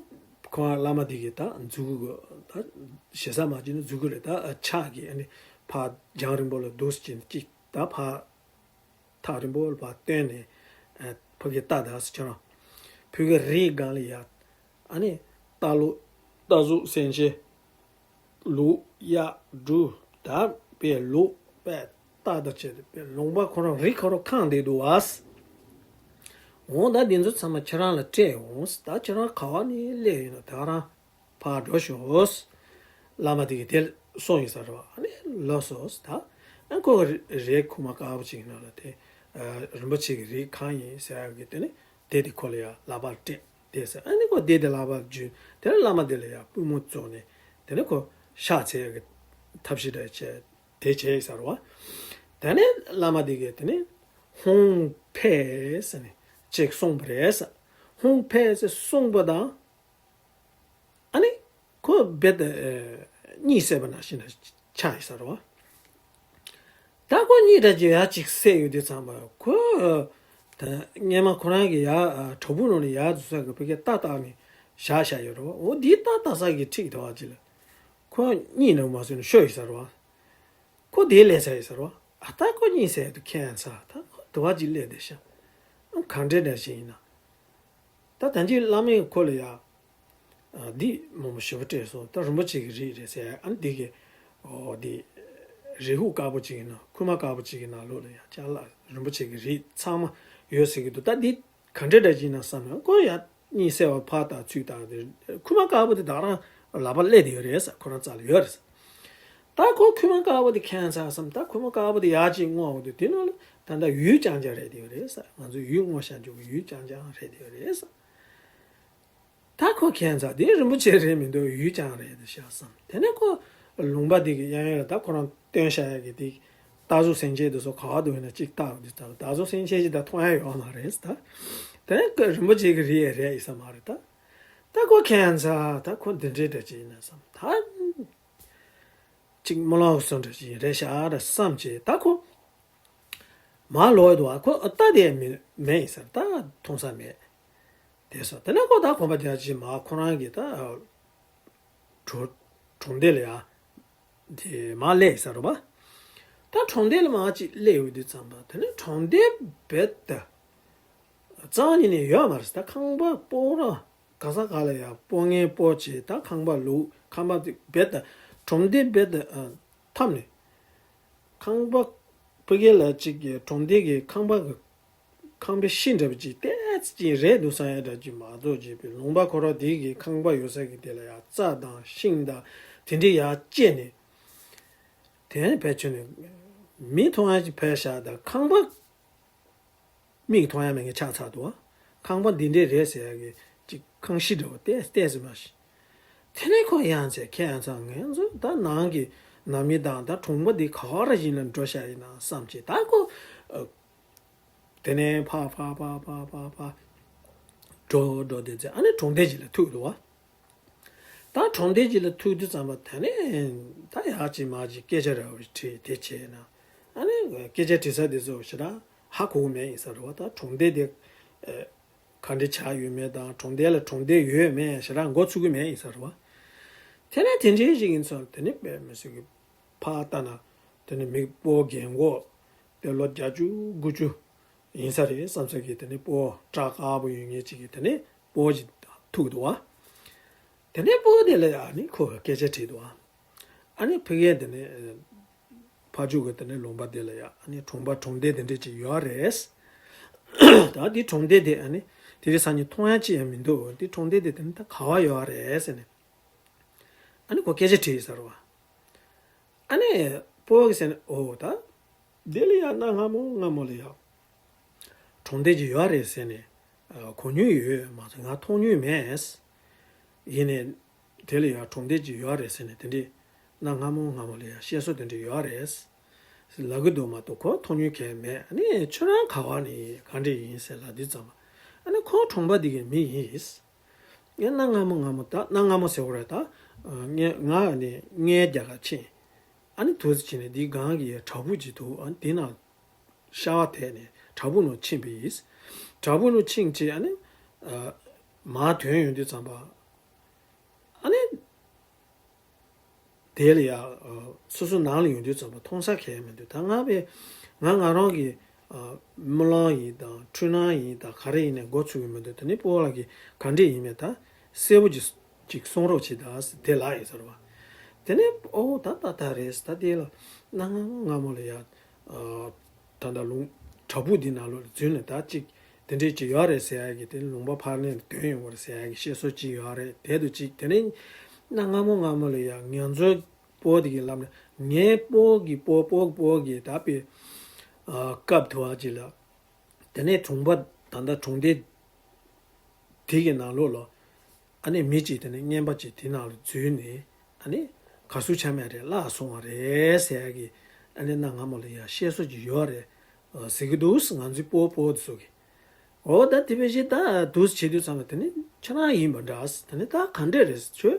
ཁོ་བླ་མ་དེ་གིས་ད་མཛུ་གུ་ད་ཞེ་ས་མ་བྱས་ནས་མཛུ་གུ་ལ་ད་ཕྱག་གིས་ཨ་ནི་ཕར་རྒྱང་རིང་པོ་ལ་འདུག་སེ་བྱས་ནས་ཅིག་ད་ཕར་ཐག་རིང་པོ་ལ་ཕར་བསྟན་ནས་ཨ་ཕ་གི་ལྟ་ད་ཟེར། ཁྱོད་རང་ཕ་གི་རིའི་སྒང་ལ་ཡ་ཨ་ནི་རྟ་ལོ་རྟ་ཟོག་སེམས་ཅན། ལུག་གཡག་འབྲུ་དང་དཔེ་ལུག་པས་རྟ་དང་བཅས་ཏེ་དཔེ་ལུང་པ་ཁོ་རང་རི་ཁོ་རང་གང་བསྡད་འདུག་བ། འོང་ད་འདི་ཚོ་ཚང་མ་ཁྱེད་རང་ལ་སྤྲད་འོང་། ད་ཁྱེད་རང་ག་བ་ནས་སླེབས་ཡོད་ན་ད་རང་ཕར་འགྲོ་ཤོག། བླ་མ་དེ་གིས་དེ་གསུངས་ཡོད་ས་རེད་བ། ཨ་ནི་ལགས་སོ་ད་ཨ་ཁོ་གི་རས་ཁུག་མ་དཀར་པོ་ཅིག་ནང་ལ་དེ་རིན་པོ་ཆེ་གི་རིགས་གང་ཡིན་ཟེར་ཡག་གི་དེ་ནི། དེ་དེ་ཁོ་ལ་ཡང་ལག་པར་སྤྲད་དེ་ཟེར། ཨ་ནི་ཁོ་དེ་དེ་ལག་པར་འཇུས་དེ་ནས་བླ་མ་དེ་ལ་ཡང་པུས་མོ་བཙུགས་ནས་དེ་ནས་ཁོ་ཕྱག་འཚལ་གི་ཐབས་ཤེས་དེ་བྱས་དེ་བྱས་ཡིན་ས་རེད་བ། དེ་ནས་བླ་མ་དེ་གིས་དེ་ནས་ཧཱུྃ་ཕཊ་ཟེར་ནས་ཅིག་གསུངས་པ་རེད་ཟེར། ཧཱུྃ་ཕཊ་ཟེར་གསུངས་པ་དང་། ཨ་ནི་ཁོ་རྦད་དེ་གཉིད་སད་པ་ནང་བཞིན་ཆགས་ཡིན་ས་རེད་བ། ད་ཁོ་གཉིད་འདྲ་ཅིག་ཡར་ཅིག་སད་ཡོང་དུས་ཙམ་པ་ཁོ་ད་སྔས་མ་ཁོ་རང་གི་ཡར་བྲག་ཕུག་ནང་ནས་ཡར་འཛུལ་ས་གི་ཕ་གིར་རྟ་བཏགས་ནས་བཞག་བཞག་ཡོད་རེད་བ། འོ་འདིའི་རྟ་བཏགས་ས་གི་འཁྲིས་དེ་བ་ཅིག་ལ་ཁོ་གཉིད་ནང་མ་སོང་ནས་ཤོར་ཡོད་ས་རེད་བ། ཁོ་དེ་ལས་ཚར་ཡོད་ས་རེད་བ། ཨ་ད་ཁོ་གཉིད་སད་དུས་ཁྱད་ཚ། ད་ཁོ་དེ་བ་ཅིག་སླེབས་བསྡད་ཤག། ཨ་ག་འདྲའི་འདྲ་ཞིག་ཡིན་ན། ད་ད་ཅིག་བླ་མས་ཁོ་ལ་ཡ། ཨ་འདི་མང་པོ་ཞེ་པོ་སྤྲད་སོང་། ད་རིན་པོ་ཆེ་གི་རིགས་རེད་ཟེར། ཨ་འདི་གི་ཨོ་འདི་རས་ཧུག་དཀར་པོ་ཅིག་ཡིན་ན་ཁུག་མ་དཀར་པོ་ཅིག་གི་ནང་ལོགས་ལ་ཡ་ཅ་ལག་རིན་པོ་ཆེ་གི་རིགས་ཚང་མ་ཡོད་ཟེར་གི་འདུག། ད་འདི་ ག་འདྲ་འདྲ་ཅིག་ན་བསམ་ཡང་ཁོ་ཡ་གཉིད་སད་པ་ཕར་ལྟ་ཚུར་ལྟ་དེ་ཁུག་མ་དཀར་པོ་དེ་ད་རང་ལག་པ་སླེབས་བསྡད་ཡོད་རེད་ས། ཁོ་རང་རྩ་ལ་ཡོད་རེད་ས། ད་ཁོ་ཁུག་མ་དཀར་པོ་དེ་ཁྱད་མཚར་བསམ། ད་ཁུག་མ་དཀར་པོ་དེ་ཡར་ཅིག་སྔོག་འོང་དུས་དེ་ནང་ལ་ད་ལྟ་ཡུལ་རྐྱང་རྐྱང་རེད་བསྡད་ཡོད་རེད་ས། ང་ཚོ་ཡུལ་སྔོག་བཞག་རྒྱུ་གི་ཡུལ་རྐྱང་རྐྱང་རེད་བསྡད་ཡོད་རེད་ས། ད་ཁོ་ཁྱད་མཚར་དེ་རིན་པོ་ཆེ་རེད་མི་འདུག་ཡུལ་རྐྱང་རེད་ཤག་བསམ། དེ་ནས་ཁོ་ལུང་པ་དེ་གི་གཡས་གཡོན་ལ་ད་ཁོ་རང་སྟོན་བཞག་ཡ་གི་དེ་སྟག་གཟུགས་སེང་ཆེན་དེ་ཚོ་ག་བ་འདུག་ཡིན་ན་གཅིག་ལྟ་རོགས་དེ་ལྟ་སྟག་གཟུགས་སེང་ཆེན་ཞིག་ད་མཐོང་ཡ་ཡོད་མ་རེད་ད། དེ་ནས་ཁོ་རིན་པོ་ཆེ་གི་རིགས་རེད་ཡིན་ས་མ་རེད་ད། ད་ཁོ་ཁྱད་མཚར་ད་ཁོ་འདི་འདྲའི་འདྲ་ཅིག་ཡིན་ན་བསམ། ད་གཅིག་སྨོན་ལམ་སོགས་འདྲ་ཅིག་རེད་ཤག་ར་བསམ་བྱས། ད་ཁོ་མར་ལོག་འདུག་ཨ་ཁོ་ལྟ་དེ་མི་མེད་ཡིན་ཟེར། ད་མཐོང་ས་མེད་དེ་ས། དེ་ནས་ཁོ་ད་གོམ་པ་རྒྱག་ཅིག་མར་ཁོ་རང་གི་ད་གྲོ་གྲོང་སྡེ་ལ་ཡ་དེ་མར་སླེབས་ས་རེད་པ། ད་གྲོང་སྡེ་ལ་མར་ཅིག་སླེབས་ཡོང་དུས་ཙམ་པ་དེ་ནས་གྲོང་སྡེ་རྦད་དེ་རྩ་བ་ཉིད་ནས་ཡོད་མ་རེད། ད་ཁང་པ་སྤོ་ར་ག་ས་ག་ལ་ཡ་སྤོ་ངན་སྤོ་བྱས། ད་ཁང་པ་ལུག་ཁང་པ་དེ་རྦད་དེ་གྲོང་སྡེ་རྦད་དེ་ཨ་འཐམས་ནས། ཁང་པ་ཕ་གི་ལ་གཅིག་གི་གྲོང་སྡེ་གི་ཁང་པ་གི་ཁང་པའི་ཤིང་འདྲ་པོ་ཅིག་ཏོག་ཙམ་ཅིག་རེད་འདུག་བསམ་ཡ་འདྲ་ཅིག་མ་གཏོགས་ཅིག་པའི་ལུང་པ་ཁོ་རང་དེ་གི་ཁང་པ་ཡོད་ས་གི་དེ་ལ་ཡ་རྩྭ་དང་ཤིང་དང་དེ་འདྲ་ཡར་བཅད་ནས། དེ་ནས་ཕལ་ཆེར་ནས་མི་མཐོང་ཡ་ཅིག་ཕལ་ཤག་ད་ཁང་པ་མིག་མཐོང་ཡ་མེད་མཁན་ཆགས་ཚར་འདུག་ཁང་པ་འདི་འདྲས་རེད་ཟེར་ཡ་གི་ཅིག་ཁང་གཞི་འདྲ་བོ་ཏོག་ཙམ་ཏོག་ཙམ་མ་ཤི། དེ་ནས་ཁོ་ཡང་ཚེ་ཁྱེད་ཡང་ཚང་ངས་ཚོ་ད་ནང་གི་ནང་མི་དང་ད་གྲོང་པ་འདི་ག་བ་ར་ཡིན་ན་འགྲོ་ཤ་ཡིན་ན་བསམ་བྱས། ད་ཁོ་ཨ་དེ་ནས་ཕ་ཕ་ཕ་ཕ་ཕ་ཕ་འགྲོ་འགྲོ་དེ་ཚེ་ཨ་ནི་གྲོང་སྡེ་ཅིག་ལ་ཐུག་འདུག་བ། ད་གྲོང་སྡེ་ཅིག་ལ་ཐུག་དུས་ཙམ་པ་དེ་ནས་ད་ཡག་ཅིག་མ་ཅིག་སྐད་ཆ་ར་བ་དྲིས་དེ་བྱས་ན། ཨ་ནི་སྐད་ཆ་དྲི་ས་དེ་ཚོ་ཞེ་དྲག་ཧ་གོ་གི་མེད་ཡིན་ས་རེད་བ། ད་གྲོང་སྡེ་དེ་ག་འདྲ་ཆགས་ཡོད་མེད་དང་གྲོང་སྡེ་ལ་གྲོང་སྡེ་ཡོད་མེད་ཞེ་དྲག་མགོ་ཚོད་གི་མེད་ཡིན་ས་རེད་བ། དེ་ནས་དེ་འདྲའི་ཞིག་ཡིན་ཙང་དེ་ནས་དཔེ་མི་སྲིད་གི་ཕར་ལྟ་ན་དེ་ནས་མི་སྤོ་རྒན་གོག་དེ་ལོ་བརྒྱད་ཅུ་དགུ་བཅུ་ཡིན་ས་རེད་བསམ་ས་གི་དེ་ནས་སྤོ་སྐྲ་དཀར་པོ་ཡོད་མཁན་ཅིག་གི་དེ་ནས་སྤོ་ཅིག་ཐུག་འདུག་བ། དེ་ནས་སྤོ་དེ་ལ་ཨ་ནི་ཁོ་ག་སྐད་ཆ་དྲིས་འདུག་བ། ཨ་ནི་ཕ་གིར་དེ་ནས་ཕ་ཕྱུག་གི་དེ་ནས་ལུང་པ་དེ་ལ་ཡ་ཨ་ནི་གྲོང་པ་གྲོང་སྡེ་དེ་འདྲས་ཅིག་ཡོད་རེད། ད་འདི་གྲོང་སྡེ་དེ་ཨ་ནི་དེ་རིང་སང་ཉིན་མཐོང་ཡ་ཅི་ཡང་མི་འདུག་འདི་གྲོང་སྡེ་དེ་དེ་ནི་ད་ག་བ་ཡོད་རེད་ཟེར་ནས་ཨ་ནི་ཁོ་སྐད་ཆ་དྲིས་ཟེར་བ། ཨ་ནི་སྤོ་གི་ཟེར་ནས་ཨོ་ད་དེ་ལ་ཡ་གནའ་སྔ་མོ་སྔ་མོ་ལ་ཡ་གྲོང་སྡེ་ཅིག་ཡོད་རེད་ཟེར་ནས་གོ་མྱོང་ཡོད་མ་ཚོ་ང་མཐོང་མྱོང་མེད། ཡིན་ནས་དེ་ལ་ཡང་གྲོང་སྡེ་ཅིག་ཡོད་རེད་ཟེར་ནས་དེ་འདྲས་གནའ་སྔ་མོ་སྔ་མོ་ལ་ཡང་བཤད་སྲོལ་དེ་འདྲས་ཡོད་རེད་ལབ་གི་འདུག་མ་གཏོགས་ཁོ་མཐོང་མྱོང་གང་ཡང་མེད། ཨ་ནི་ཁྱོད་རང་ག་བ་ནས་ག་འདྲས་ཡིན་ཟེར་ལབ་དུས་ཙམ་པ་ཨ་ནི་ཁོ་གྲོང་པ་འདི་གའི་མི་ཡིན། ངས་གནའ་སྔ་མོ་སྔ་མོ་ད་གནའ་སྔ་མོ་ཟེར་བ་རེད་ད། ངས་ང་ནི་ངའི་རྒྱ་གར་ཕྱིན། ཨ་ནི་དུས་ཚོད་ཕྱིན་ནས་འདི་སྒང་གི་བྲག་ཕུག་ཅིག་འདུག་ཨ་ནི་དེ་ན་ཤ་བ་དེད་ནས་བྲག་ཕུག་ནང་ཕྱིན་པ་ཡིན། བྲག་ཕུག་ནང་ཕྱིན་བྱས་ཨ་ནི་མར་ཐོན་ཡོང་དུས་ཙམ་པ་ཨ་ནི་དེ་ལ་ཡ་སོ་སོ་ནང་ལ་ཡོང་དུས་ཙམ་པ་མཐོང་ས་གང་ཡང་མི་འདུག་ད་ང་བས་ང་ང་རང་གི་རྨི་ལམ་ཡིན་དང་འཁྲུལ་སྣང་ཡིན་དང་ག་རེ་ཡིན་ནས་མགོ་ཚོད་ཀྱི་མི་འདུག་དེ་ནས་སྤོ་ལགས་ཀྱིས་ག་འདྲས་ཡིན་མིན་ད་གསལ་པོ་ཅིག་ཅིག་གསུང་རོགས་བྱེད་ད་དེ་ལབ་ཡིན་ཟེར་བ། དེ་ནས་ཨོ་ད་ད་ད་རེད་ད་དེ་ལ་གནའ་སྔ་མོ་སྔ་མོ་ལ་ཡ་ད་ད་ལུང་བྲག་ཕུག་འདི་ནང་ལོགས་ལ་འཛུལ་ནས་ད་ཅིག་དེ་འདྲས་ཅིག་ཡོད་རེད་ཟེར་ཡ་གི་དེ་ལུང་པ་ཕར་ནས་ཐོན་ཡོང་བ་རེད་ཟེར་ཡ་གི་བཤད་སྲོལ་ཅིག་ཡོད་རེད། དེ་དུ་ཅིག་དེ་ནས་གནའ་སྔ་མོ་སྔ་མོ་ལ་ཡ་ང་ཚོའི་སྤོ་དེ་གི་ལམ་ནས་ངའི་སྤོ་གི་སྤོ་སྤོ་གི་སྤོ་གི་ད་པའི་སྐབས་དུ་བ་ཅིག་ལ་དེ་ནས་གྲོང་པ་ད་ལྟ་གྲོང་སྡེ་དེ་གི་ནང་ལོགས་ལ་ཨ་ནི་མི་གཅིག་དེ་ནས་རྔན་པ་གཅིག་དེ་ནང་ལ་འཛུལ་ནས་ཨ་ནི་ག་ཟུག་ཆ་མེད་རེད་བརླག་སོང་བ་རེད་ཟེར་ཡ་གི་ཨ་ནི་གནའ་སྔ་མོ་ལ་ཡ་བཤད་སྲོལ་ཅིག་ཡོད་རེད་ཟེར་གི་འདུག་ང་ཚོའི་སྤོ་སྤོ་དེ་ཚོ་གི། འོ་ད་དེ་བས་ཞེ་ད་དུས་བྱེད་དུས་ཙམ་ལ་དེ་ནི་ཁྱེད་རང་ཡིན་པ་འདྲ། དེ་ནི་ད་ག་འདྲས་རེད་ཆོས་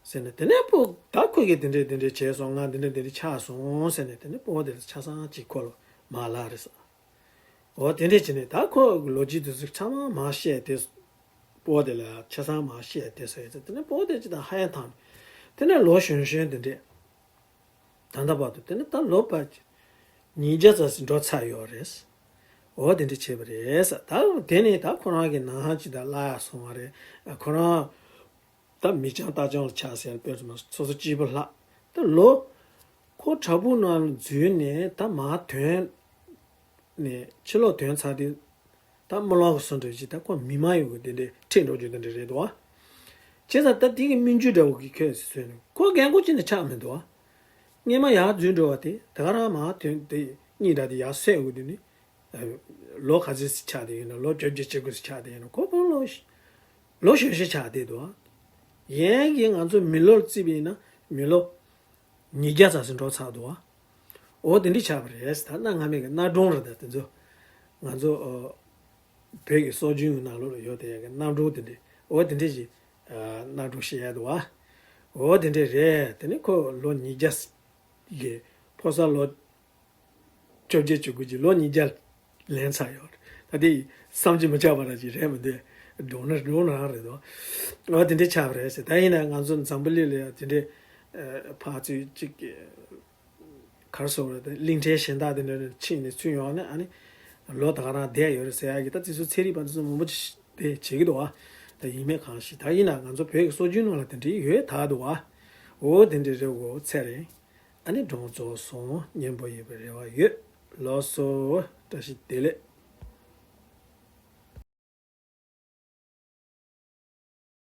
ཟེར་ནས་དེ་ནས་སྤོ་ད་ཁོ་གིས་དེ་འདྲས་དེ་འདྲས་བྱས་སོང་ང་དེ་འདྲས་དེ་འདྲས་ཆགས་སོང་ཟེར་ནས་དེ་ནས་སྤོ་དེ་ཆ་ཚང་གཅིག་ཁོ་ལ་མ་ལབ་རེད་ཟེར། འོ་དེ་འདྲས་བྱས་ནས་ད་ཁོ་གི་ལོ་རྒྱུས་དེ་ཚོ་ཚང་མ་མ་བཤད་དེ་སྤོ་དེ་ལ་ཆ་ཚང་མ་བཤད་དེ་ཟེར་ཡོད་ཚེ་དེ་ནས་སྤོ་དེ་ཅི་དང་ཧ་ཡང་ཐང་དེ་ནས་ལོ་གཞོན་གཞོན་དེ་འདྲས། ད་ལྟ་བར་དུ་དེ་ནི་ད་ལོ་བར་ཉིས་བརྒྱ་ཙམ་ཞིག་འགྲོ་ཚར་ཡོད་རེད། འོ་དེ་འདྲ་བྱས་པ་རེད། ད་དེ་ནི་ད་ཁོ་རང་གི་ནང་ཧང་ཅིག་ད་བརླག་ཡ་སོང་བ་རེད། ཁོ་རང་ད་མི་རྐྱང་རྟ་རྐྱང་ལ་ཆགས་ཟེར་དཔེར་ན་སོ་སོ་སྐྱིད་པོ་ལྷག་ད་ལོ་ཁོ་བྲག་ཕུག་ནང་ལ་འཛུལ་ནས་ད་མར་ཐོན་ནས་ཕྱི་ལོགས་ཐོན་ཚར་དུས་ ད་སྨོན་ལམ་གྱི་བཟོ་འདྲ་ཅིག་ད་ཁོ་མི་མ་ཡིན་གྱི་དེ་འདྲའི་ཁྲིད་འགྲོ་རྒྱུ་དེ་འདྲ་རེད་དོ། བྱས་ཙང་ད་དེ་གི་སྨིན་རྒྱུ་འདྲ་བོ་གི་ཁྱོད་ཟེར་ནས་ཁོ་རྒན་གོག་ཅིག་ནས་ཆགས་མི་འདུག་བ། སྔས་མ་ཡར་འཛུལ་འགྲོ་བ་དེ་ད་ག་རང་མར་ཐོན་དེ་གཉིས་འདྲ་དེ་ཡར་སོན་དགོས་དུས་ནི། ལོ་ག་ཚོད་ཅིག་ཆགས་བསྡད་ཡོད་ན། ལོ་བཅོ་བརྒྱད་བཅུ་དགུ་ཅིག་ཆགས་བསྡད་ཡོད་ན། ཁོ་ཁོ་ལོ་ལོ་གཞོན་ཤོས་ཆགས་བསྡད་འདུག་བ། ཡན་གྱི་ང་ཚོ་མི་ལོར་བརྩིས་པ་ཡིན་ན་མི་ལོ་ཉིས་བརྒྱ་ཙམ་ཞིག་འགྲོ་ཚར་འདུག་བ། འོ་དེ་འདྲ་ཆགས་པ་རེད། ད་གནའ་སྔ་མའི་གི་གནའ་སྒྲུང་རེད། ད་དེ་ཚོ་ང་ཚོ་ཨོ་བོད་ཀྱི་སྲོལ་རྒྱུན་གྱི་ནང་ལོགས་ལ་ཡོད་དེ་གི་གནའ་སྒྲུང་དེ་འདྲ། འོ་དེ་འདྲ་ཞིག་གནའ་སྒྲུང་བཤད་ཡ་འདུག་བ། འོ་དེ་འདྲ་རེད། དེ་ནི་ཁོ་ལོ་ཉིས་བརྒྱ་གི་ཕོ་གསར་ལོ་བཅོ་བརྒྱད་བཅུ་དགུ་གི་ལོ་ཉིས་བརྒྱ་ལེན་ཚར་ཡོད་རེད། ད་དེ་བསམ་གྱིས་མི་ཁྱབ་པ་ར་ཅིག་རེད་མི་འདུག་སྒྲུང་ན་སྒྲུང་ན་རང་རེད་དོ། འོ་དེ་འདྲ་ཆགས་པ་རེད་ཟེར། ད་ཡིན་ན་ང་ཚོ་འཛམ་བུ་གླིང་ལ་ཡང་དེ་འདྲའི་ཕར་ཚུར་ཅིག་ག་རེ་ཟེར་དགོས་རེད། གླིང་ཕྲན་གཞན་དག་དེ་འདྲ་ཕྱིན་ནས་ཚུར་ཡོང་ནས་ཨ་ནི་ལོ་ད་ག་རང་བསྡད་ཡོད་རེད་ཟེར་ཡ་གི་ད་དེ་ཚོ་ཚན་རིག་པ་དེ་ཚོ་མང་པོ་ཅིག་དེ་བྱེད་ཀྱི་འདུག་བ། ད་ཡིན་མིན་གང་ཞིག་ད་ཡིན་ན་ང་ཚོ་བོད་ཀྱི་སྲོལ་རྒྱུན་ནང་ལ་དེ་འདྲའི་ཡོད་ད་འདུག་བ། འོ་དེ་འདྲའི་རེད། འོ་ཚེ་རིང་། ཨ་ནི་སྒྲུང་རྫོགས་སོང་། སྙན་པོ་ཡོད་པའི་རེ་བ་ཡོད། ལགས་སོ། བཀྲ་ཤིས་བདེ་ལེགས།